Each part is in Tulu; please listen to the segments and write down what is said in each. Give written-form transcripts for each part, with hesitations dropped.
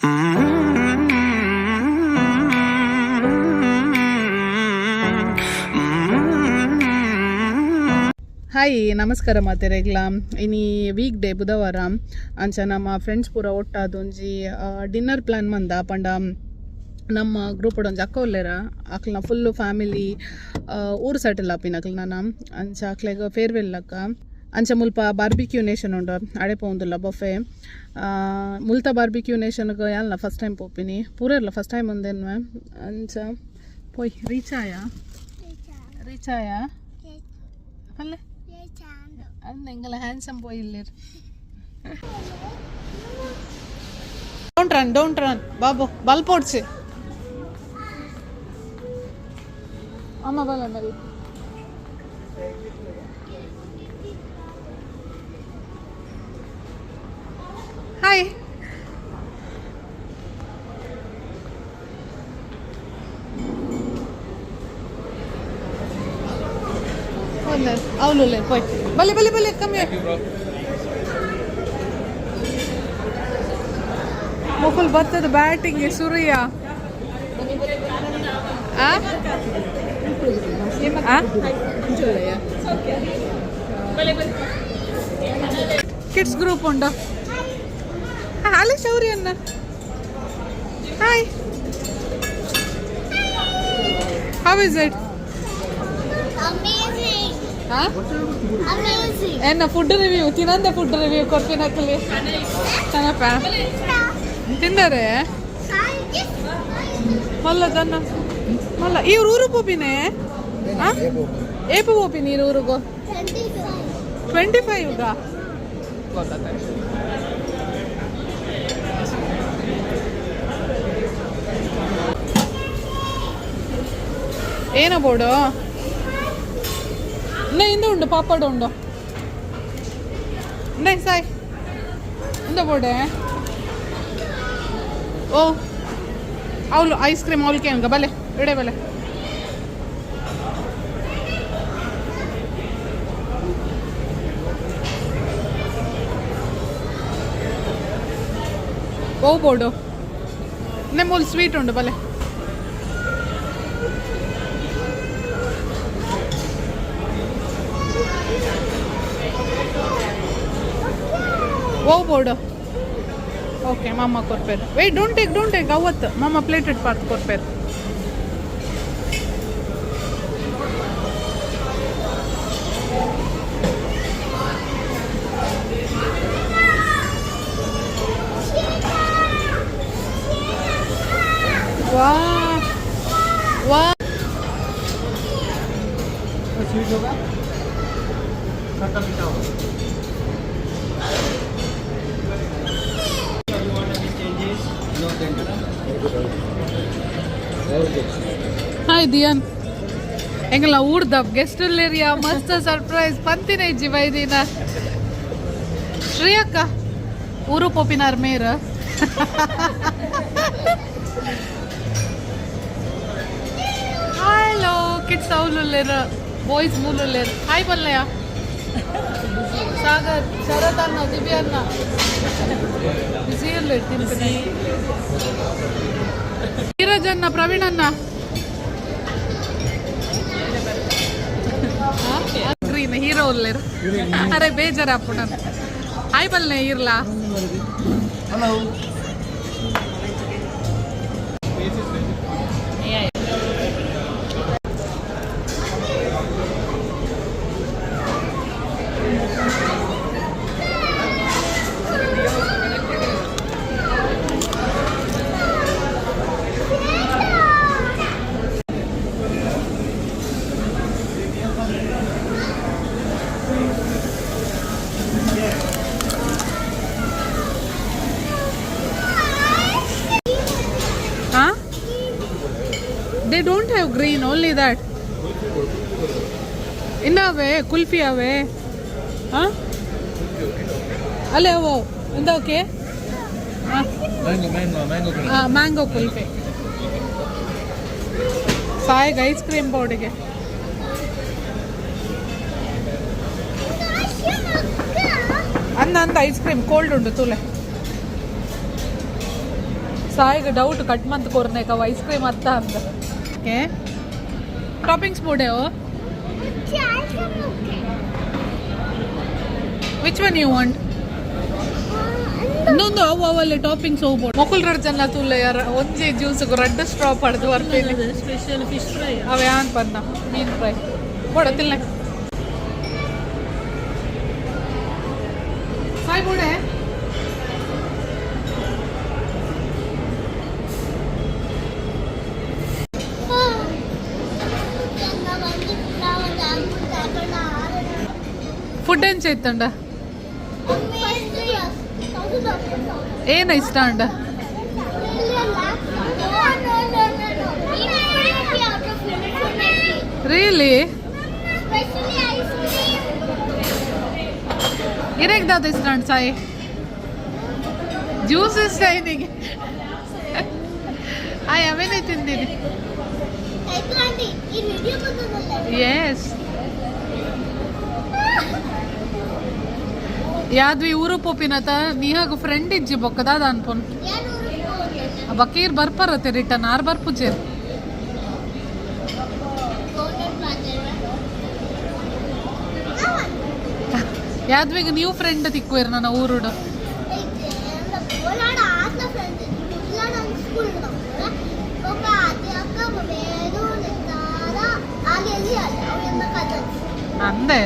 ಹಾಯ್, ನಮಸ್ಕಾರ ಮಾತೆರೆಗ್ಲ. ಇನಿ ವೀಕ್ ಡೇ, ಬುಧವಾರ. ಅಂಚ ನಮ್ಮ ಫ್ರೆಂಡ್ಸ್ ಪೂರ ಒಟ್ಟಾದೊಂಜಿ ಡಿನ್ನರ್ ಪ್ಲಾನ್ ಮಂದ. ಪಂಡ ನಮ್ಮ ಗ್ರೂಪ್ ಒಂಜಿ ಅಕ್ಕ ಉಲ್ಲೆರ, ಅಕ್ಲ್ನ ಫುಲ್ ಫ್ಯಾಮಿಲಿ ಊರು ಸೆಟಲ್ ಆಪಿನ ಅಕ್ಲ್ನ. ಅಂಚ ಅಕ್ಲೆಗ್ ಫೇರ್ವೆಲ್ ಅಕ್ಕ. ಅಂಚ ಮುಲ್ಪ ಬಾರ್ಬಿಕ್ಯೂ ನೇಷನ್ ಉಂಡು, ಅಡೆ ಪೋಂದುಲ್ಲ ಬೊಫೆ. ಮುಲ್ತ ಬಾರ್ಬಿಕ್ಯೂ ನೇಷನ್ಗೆ ಯಾಲ್ನ ಫಸ್ಟ್ ಟೈಮ್ ಪೋಪಿನಿ, ಪೂರೆರ್ಲ ಫಸ್ಟ್ ಟೈಮ್ ಒಂದೇನ್ವೆ. ಅಂಚ ಪೋಯ್ ರೀಚ್ ಆಯ, ರೀಚ್ ಆಯ ಪಲ್ಲೆ ಅಂದ್ ಎಂಗಲ ಹ್ಯಾಂಡ್ಸಮ್ ಬಾಯ್ ಇಲ್ಲೇರ್. Don't run, don't run Babu. ಬಲ್ ಪೋಡ್ಸಿ ಅಮ್ಮ ಬಲ ಮೇಲೆ. ಹಾಯ್. ಅವನು ಪೋಯ್, ಬಲೆ ಬಲೆ ಬಲೆ, ಕಮ್ಮಿ ಮೊಕುಲ್ ಬರ್ತದ. ಬ್ಯಾಟಿಂಗ್ ಸುರಿಯ. ಆ ಕಿಡ್ಸ್ ಗ್ರೂಪ್ ಉಂಡು. ಅಲ್ಲಿ ಶೌರ್ಯನ್ನ. Hi, how is it? Amazing. Amazing. ಎನ್ನ ಫುಡ್ ರಿವ್ಯೂ, ತಿನ್ನಂದೆ ಫುಡ್ ರಿವ್ಯೂ ಕೊರ್ಪಿನಕಲಿ. ಚೆನ್ನಪ್ಪ ತಿಂದರೆ ಮಲ್ಲ ಜನ ಮಲ್ಲ. ಇವ್ರು ಊರು ಪೋಪಿನೆ, ಏಪು ಪೋಪಿನಿ ಇರು ಊರುಗು? 25. ಗೊತ್ತಾಗ್ತದೆ. ಏನ ಬೋರ್ಡು ಇಂದ ಇಂದ ಉಂಡು, ಪಾಪಡ್ ಉಂಡು. ಇಂದ ಸಾಯ್ ಇಂದ ಬೋರ್ಡೆ. ಓ, ಅವಳು ಐಸ್ ಕ್ರೀಮ್ ಅವಳಿಗೆ ಅನ್ಕ. ಬಲೆ ಇಡೆ ಬಲೆ. ಓ ಬೋರ್ಡು ನಿಮ್ಮಲ್ಲಿ ಸ್ವೀಟ್ ಉಂಡು, ಬಲೆ. ಓ ಬೋರ್ಡು. ಓಕೆ, ಮಾಮ ಕೊರ್ಪೇರು. Wait, don't take, don't take. ಅವತ್ತು ಮಾಮ ಪ್ಲೇಟ್ ಇಟ್ಟು ಪಾರ್ತ್ ಕೊರ್ಪೇರು. ವಾ ವಾ. स्वीट होगा, खट्टा मीठा होगा. No, thank you. Hi Dhiyan. ಎಂಗಲ ಊರ್ದ ಗೆಸ್ಟ್ ಏರಿಯಾ, ಮಸ್ತ್ ಸರ್ಪ್ರೈಸ್ ಪಂತಿನ ಇಜ್ಜಿ ಬೈದಿನ. ಶ್ರೀ ಅಕ್ಕ ಊರು ಪೋಪಿನಾರ್ ಮೇರ್. ಹಲೋ ಕಿಡ್ಸ್, ಅವಲುಲ್ಲೇರ್, ಬಾಯ್ಸ್ ಮೂಲುಲ್ಲೇರ್. ಹಾಯ್ ಬಲ್ಲಯ್ಯ, ಸಾಗರ್, ಶರತ್ ಅಣ್ಣ, ದಿವ್ಯ ಅಣ್ಣ ಬಿಸಿ ಇರ್ಲಿ ತಿನ್ಪಿನ. ನೀರಜ್ ಅಣ್ಣ, ಪ್ರವೀಣ್ ಅಣ್ಣ. ಗ್ರೀನ್ ಹೀರೋ ಉಲ್ಲೇರ್. ಅರೆ ಬೇಜಾರಪ್ಪು ನಾನು. ಹಾಯ್ ಬಲ್ನೆ ಇರ್ಲಾ. Hello. ಹಾ, they don't have green, only that. ಇಂದಾವೆ ಕುಲ್ಫಿ ಅವೆ. ಹಾಂ, ಅಲ್ಲೇ ಅವು ಇಂದ. Okay. Mango, mango, mango. Mango kulfi. ಸಾಯಿಗೆ ice cream ಬೋರ್ಡಿಗೆ. ಅಂದ ಅಂದ ಐಸ್ ಕ್ರೀಮ್ ಕೋಲ್ಡ್ ಉಂಟು ತೂಲೆ. ಸಾಯಿಗೆ ಡೌಟ್ ಕಟ್ ಮಂತ್ ಕೊರ್ನೇಕ ಐಸ್ ಕ್ರೀಮ್ ಅತ್ತ ಅಂದ. ಓಕೆ, ಟಾಪಿಂಗ್ಸ್ ಬೋಡೆವು. Which one you want? ಇನ್ನೊಂದು ಅವು ಅವಲ್ಲಿ ಟಾಪಿಂಗ್ಸ್ ಹೋಗ್ಬೋದು. ಮೊಕುಲ್ ರಡ್ ಜನ ತೂಲೆ ಯಾರ ಒಂಜಿ ಜ್ಯೂಸ್ ರಡ್ಡ್ ಸ್ಟ್ರಾ ಪಡ್ದು ಬರ್ತೀನಿ. Special fish fry. ಅವ ಯಾನ್ ಪನ್ನ ಮೀನ್ ಫ್ರೈ ಬೋಡ ತಿನ್ಲೆ ಸಾಯ್ ಬೋಡೆ. ಫುಡ್ ಎಂಚ ಇತ್ತಂಡ? ಏನ ಇಷ್ಟ ಅಂಡ? ರಿಯಲಿ? ಇರೇಗ್ ದಾದ ಇಷ್ಟ ಅಂಡ್ ಸಾಯಿ? ಜ್ಯೂಸ್ ಇಷ್ಟ ಇನ್ನಿಗೆ. ಆಯ್ ಅವೇನೇ ತಿಂದೀನಿ. ಎಸ್, ಯಾದ್ವಿ ಊರು ಪೋಪಿನತ ನೀಹಾಗ ಫ್ರೆಂಡ್ ಇಜ್ಜಿ ಬೊಕ್ಕದಾದ ಅನ್ಪೋನ್. ಬಕೀರ್ ಬರ್ಪರತ್ತೆ ರಿಟರ್ನ್ ಆರ್ ಬರ್ಪುಜೇರ್. ಯಾದ್ವಿಗ ನೀವು ಫ್ರೆಂಡ್ ತಿಕ್ಕುವೇರ್ ನನ್ನ ಊರುಡು. ಅಂದೆ.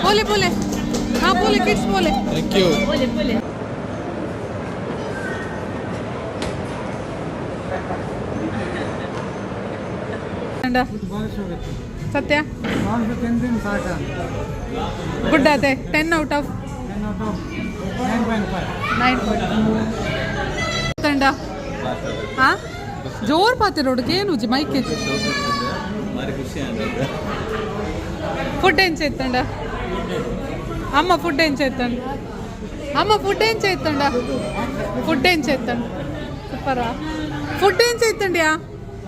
ಬೋಲೆ ಬೋಲೆ, ಹಾ ಬೋಲೆ ಕಿಡ್ಸ್ ಬೋಲೆ. Thank you. ಅಂಡ ಸತ್ಯ ಗುಡ್ ಆತೆ. 10 out of 9. ತಂಡ ಹಾ ಜೋರ್ ಪಾತೆ ರೋಡ್ಗೆ ಏನು ಮೈಕ್. ಭಾರಿ ಖುಷಿ ಆಗಿದೆ. ಫುಡ್ ಎಂಚ ಇತ್ತಂಡ ಅಮ್ಮ? ಫುಡ್ ಎಂಚ ಇತ್ತಂಡ ಅಮ್ಮ? ಫುಡ್ ಎಂಚ ಇತ್ತಂಡ? ಫುಡ್ ಎಂಚ ಇತ್ತಂಡ? ಸೂಪರಾ? ಫುಡ್ ಎಂಚ ಇತ್ತಂಡ್ಯಾ?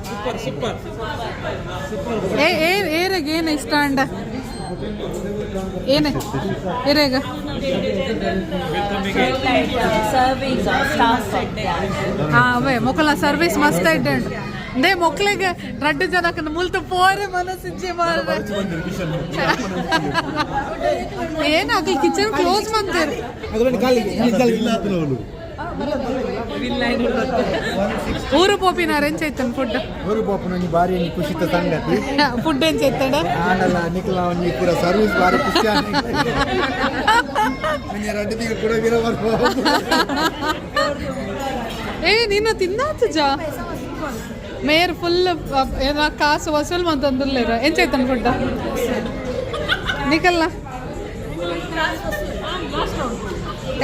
Super super. ಏ ಏ ಏರೆಗ್ ಏನು ಇಷ್ಟ ಅಂಡ? ಏನೇ ಏರೆಗ? Serving staff. ಹಾ ಅವೇ ಮೊಕಲ ಸರ್ವಿಸ್ ಮಸ್ತ್ ಇಡ್ಡಂಡ್. They ಮೊಕ್ಲೆಗೆ ರಡ್ಡು ಜನಕ್ಕೆ ಮುಲ್ತು ಪೋರೆ ಮನಸ್ಸಿಜ್ಜೆ ಮಾರ್ರೆ. ಏನಾಗ್ಲಿ ಕಿಚನ್ ಕ್ಲೋಸ್ ಮಂತೇರು. ಊರು ಪೋಪಿನ ಎಂಚ ಇತ್ತನ್ ಫುಡ್? ಊರು ಪೋಪುನ ಒಂಜಿ ಬಾರಿ ಒಂಜಿ ಖುಷಿತ ಸಂಗತಿ. ಫುಡ್ ಎಂಚ ಇತ್ತಂಡ? ಆಂಡಲ ನಿಕ್ಲ ಒಂಜಿ ಪೂರ ಸರ್ವಿಸ್ ಬಾರಿ ಖುಷಿ ಆಂಡ್. ಒಂಜಿ ರಡ್ಡು ತಿಂಗಳು ಕೂಡ ಬೀರ ಬರ್ಬೋದು. ಏ ನೀನು ತಿನ್ನಾತು ಜಾ ಮೇರ್ ಫುಲ್ ಏನ ಕಾಸು ವಸೂಲ್ ಮಂತಂದುಲ್ಲೇರ. ಎಂಚ ಇತ್ತನ್ ಫುಡ್ ನಿಕಲ್ಲ?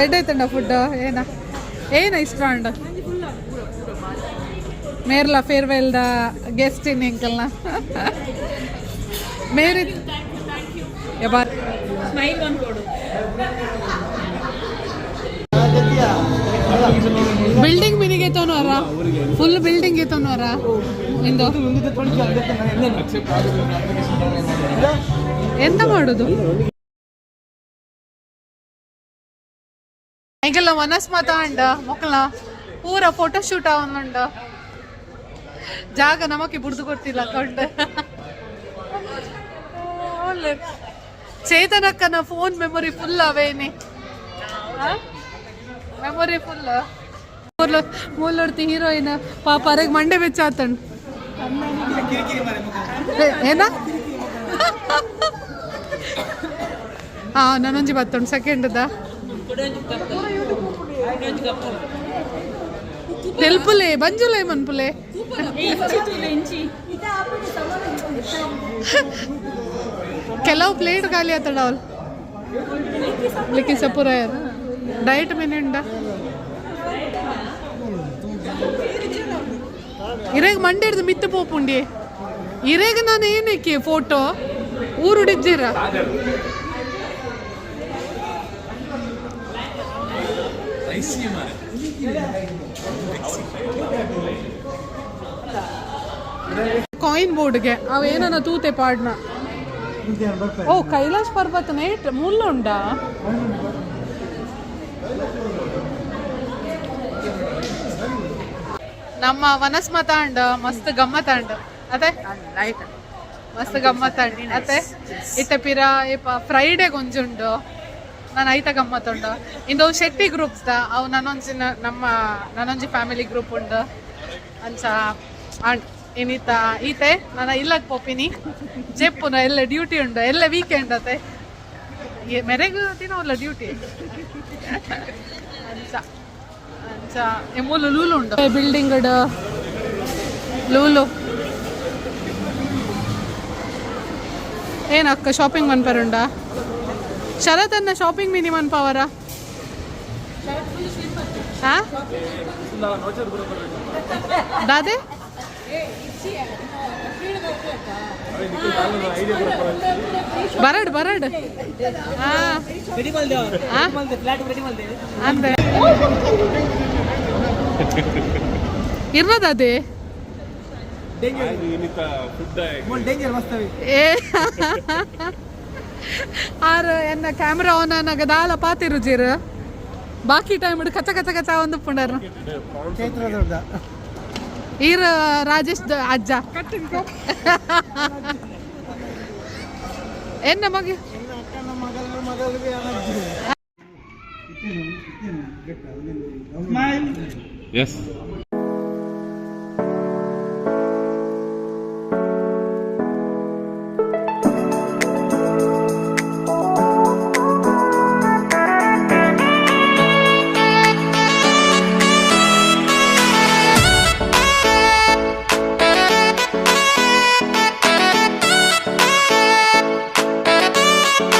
ಎಡ್ಡೈತಂಡ ಫುಡ್? ಏನ ಏನ ಇಷ್ಟ ಅಂಡ ಮೇರ್ಲ? ಫೇರ್ವೆಲ್ the guest ಇನ್ ಎಂಕಲ್ನ ಮೇರಿ ಬಾರ್. ಸ್ಮೈಲ್ ಒಂದು ಕೊಡು. ಬಿಲ್ಡಿಂಗ್ ಮಿನಿಗೆ ತೋನೋರ, ಫುಲ್ ಬಿಲ್ಡಿಂಗ್ ತೋನೋರ ಇಂದು. ಎಂತ ಮಾಡುದು? ಎಂಕೆಲ್ಲ ವನಸ್ಮತ ಅಂಡ ಮೊಕ್ಕಲ ಪೂರ ಫೋಟೋ ಶೂಟ್ ಅವನುಂಡ. ಜಾಗ ನಮಕ್ಕೆ ಬುಡ್ದು ಕೊಡ್ತಿಲ್ಲ ಕಂಡ. ಒಳ್ಳೆ ಚೇತನಕ್ಕನ ಫೋನ್ ಮೆಮೊರಿ ಫುಲ್ ಅವೇನಿ. ಮೆಮೊರಿ ಫುಲ್ ಮೂಲೊಡ್ತಿ ಹೀರೋಯಿನ್ ಪಾಪ ಅರೆಗ್ ಮಂಡೆ ಬೆಚ್ಚ ಆತಂಡ್. ಏನ ಹಾ ನಾನೊಂಜಿ ಬತ್ತುಂಡು ಸೆಕೆಂಡ್ದ ತೆಲ್ಪುಲೆ ಬಂಜುಲೆ ಮನ್ಪುಲೆ. ಕೆಲವು ಪ್ಲೇಟ್ ಖಾಲಿ ಆತಡ ಅವಳು ಲಿಕ್ಕಿ ಸಪುರ ಡಯಟ್ ಮೆನುಂಡ. ಇರೇಗ್ ಮಂಡೆ ಹಿಡ್ದು ಮಿತ್ತು ಪೋಪುಂಡಿ. ಇರೆಗ್ ನಾನು ಏನಕ್ಕೆ ಫೋಟೋ ಊರುಡಿದ್ದೀರ? ಕಾಯಿನ್ ಬೋರ್ಡ್ಗೆ ಅವ ಏನನ್ನ ತೂತೆ ಪಾಡ್ನ. ಓ, ಕೈಲಾಶ್ ಪರ್ವತ ನೇಟ್ ಮುಳ್ಳುಂಡ. ನಮ್ಮ ವನಸ್ಮತಾಂಡ ಮಸ್ತ್ ಗಮ್ಮತಾಂಡ ಅದೇ, ಮಸ್ತ್ ಗಮ್ಮತ್ತಾಂಡ್ ಅತ್ತೆ. ಇತ್ತೆ ಪಿರ ಏಪ ಫ್ರೈಡೆ ಗೊಂಜುಂಡು. ನಾನು ಐತ ಗಮ್ಮತ್ತುಂಡು. ಇಂದು ಶೆಟ್ಟಿ ಗ್ರೂಪ್ಸ್ the ಅವು ನನೊಂಜಿ ನಮ್ಮ ನನೊಂಜಿ ಫ್ಯಾಮಿಲಿ ಗ್ರೂಪ್ ಉಂಡು. ಅಂಚ ಅಂಡ್ ಇನಿತ ಈತೆ ನನ್ನ ಇಲ್ಲಕ್ ಪೋಪಿನಿ ಜೆಪ್ಪುನ ಎಲ್ಲ ಡ್ಯೂಟಿ ಉಂಡು. ಎಲ್ಲ ವೀಕೆಂಡ್ ಅತೆ ಮೆರೆಗ್ ದಿನ ಡ್ಯೂಟಿ. ಅಂಚ ಅಂಚ ಮೂಲು ಲೂಲು ಉಂಡು ಬಿಲ್ಡಿಂಗ್ ಲೂಲು. ಏನಕ್ಕ, ಶಾಪಿಂಗ್ ಮನ್ಪರುಂಡ? ಶರತ್ ಅನ್ನ ಶಾಪಿಂಗ್ ಮಿನಿ ಮನ್ಪವರ? ಹಾ, ದಾದೆ ಬರಡ್ ಬರಡ್. ಹಾ ಹಾ? ಅಂದೆ ಇರ್ನದ ಅದೇ. ಏ ಆರ್ ಎನ್ನ ಕ್ಯಾಮ್ರಾ ಆನ್ ಆನಾಗ ದಾಲ ಪಾತಿರುಜೀರ್, ಬಾಕಿ ಟೈಮ್ ಕಚ ಕಚ ಕಚ ಒಂದು ಪುಂಡರ್. ಚೈತ್ರ ದೊಡ್ಡ. ಈರ್ ರಾಜೇಶ್ ಅಜ್ಜ ಎನ್ನ ಮಗ. ಎಸ್.